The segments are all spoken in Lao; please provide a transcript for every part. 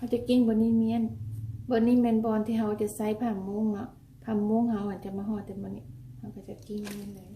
ເຮົາຈະກິ້ງບ່ອນນີ້ແມ່ນ ບ່ອນນີ້ແມ່ນບ່ອນທີ່ເຮົາຈະໃຊ້ຜ້າມຸ້ງເນາະ, ຜ້າມຸ້ງເຮົາອາດຈະມາຫໍ່ແຕ່ບ່ອນນີ້ ເຮົາກໍຈະກິ້ງບ່ອນນີ້ເລີຍ.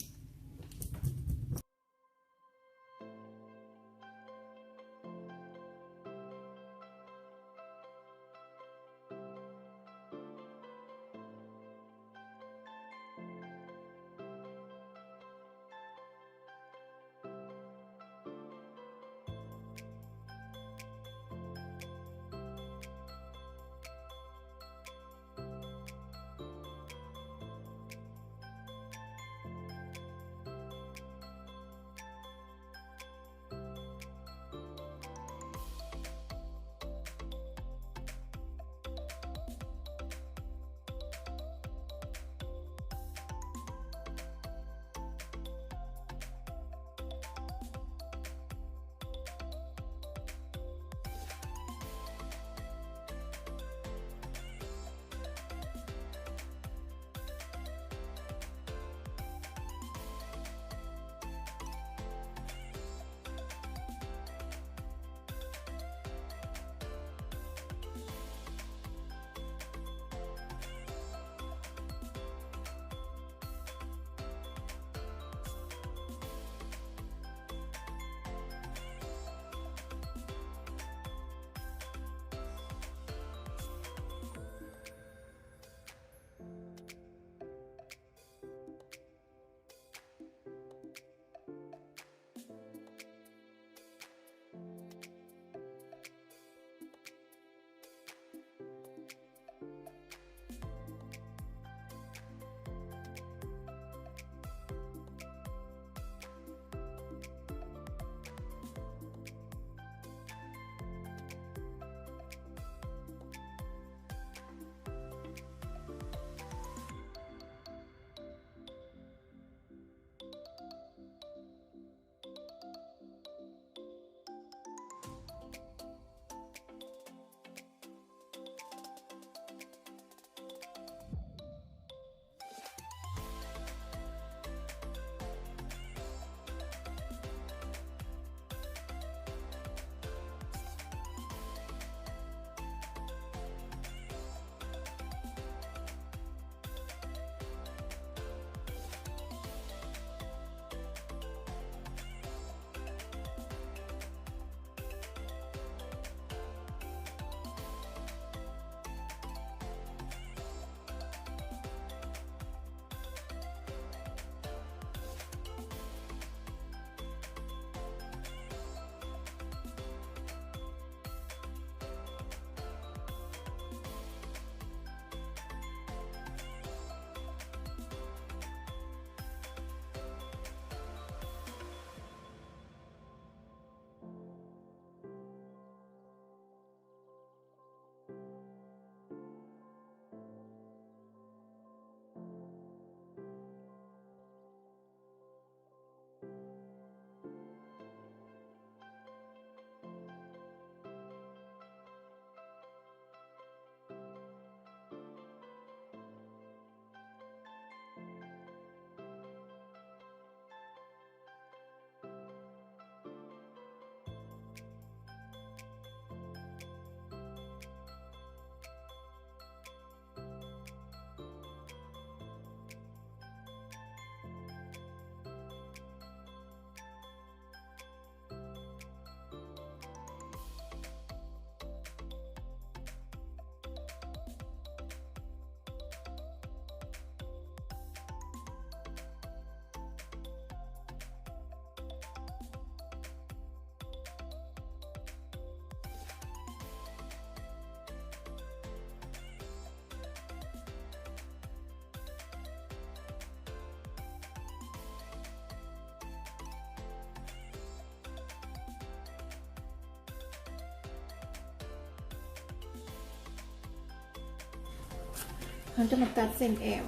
ເຮົາຈະມາຕັດເສັ້ນແອວ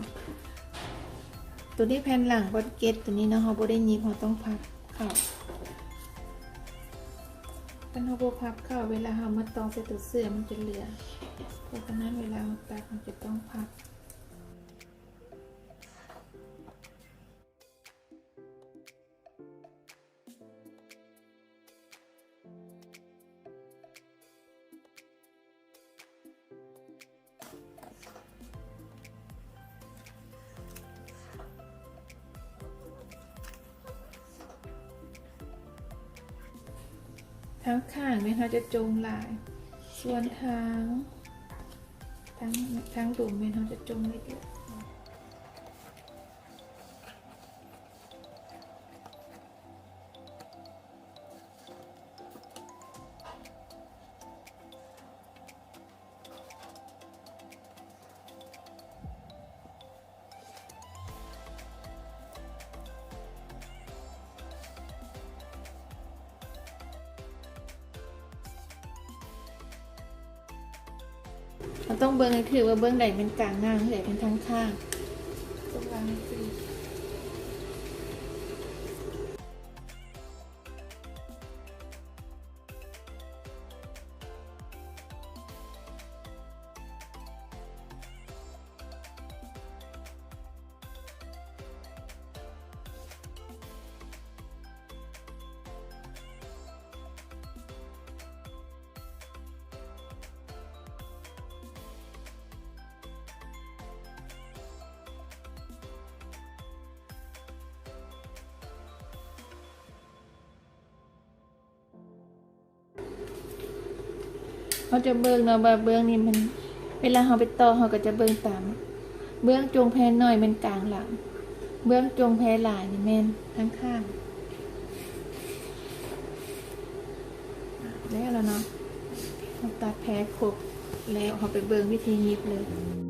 ໂຕນີ້ແຜ່ນຫຼັງບັດເກັດໂຕນີ້ເນາະ ເຮົາບໍ່ໄດ້ຫຍິບ ເຮົາຕ້ອງພັບເຂົ້າ ຄັນເຮົາບໍ່ພັບເຂົ້າ ເວລາເຮົາມາຕອງໃສ່ໂຕເສື້ອມັນຈະເຫຼືອ ເພາະສະນັ້ນເວລາເຮົາຕັດເຮົາຈະຕ້ອງພັບ. ທາງຂ້າງແມ່ນເຮົາຈະຈົ່ງຫຼາຍ ສ່ວນທາງ ທາງ ທາງລຸ່ມແມ່ນເຮົາຈະຈົ່ງລະອຽດ. ເຮົາຕ້ອງເບິ່ງໃຫ້ຖືກວ່າເບື້ອງໃດແມ່ນກາງໜ້າ ເບື້ອງໃດແມ່ນທາງຂ້າງ ຕ້ອງວາງໃຫ້ຖືກ. ເຮົາຈະເບິ່ງເນາະວ່າເບື້ອງນີ້ມັນ ເວລາເຮົາໄປຕໍ່ ເຮົາກໍຈະເບິ່ງຕາມ ເບື້ອງຈົ່ງແພໜ້ອຍແມ່ນກາງຫຼັງ ເບື້ອງຈົ່ງແພຫຼາຍນີ້ແມ່ນທາງຂ້າງ. ແລ້ວລະເນາະ ເຮົາຕັດແພຄົບແລ້ວ ເຮົາໄປເບິ່ງວິທີຫຍິບເລີຍ.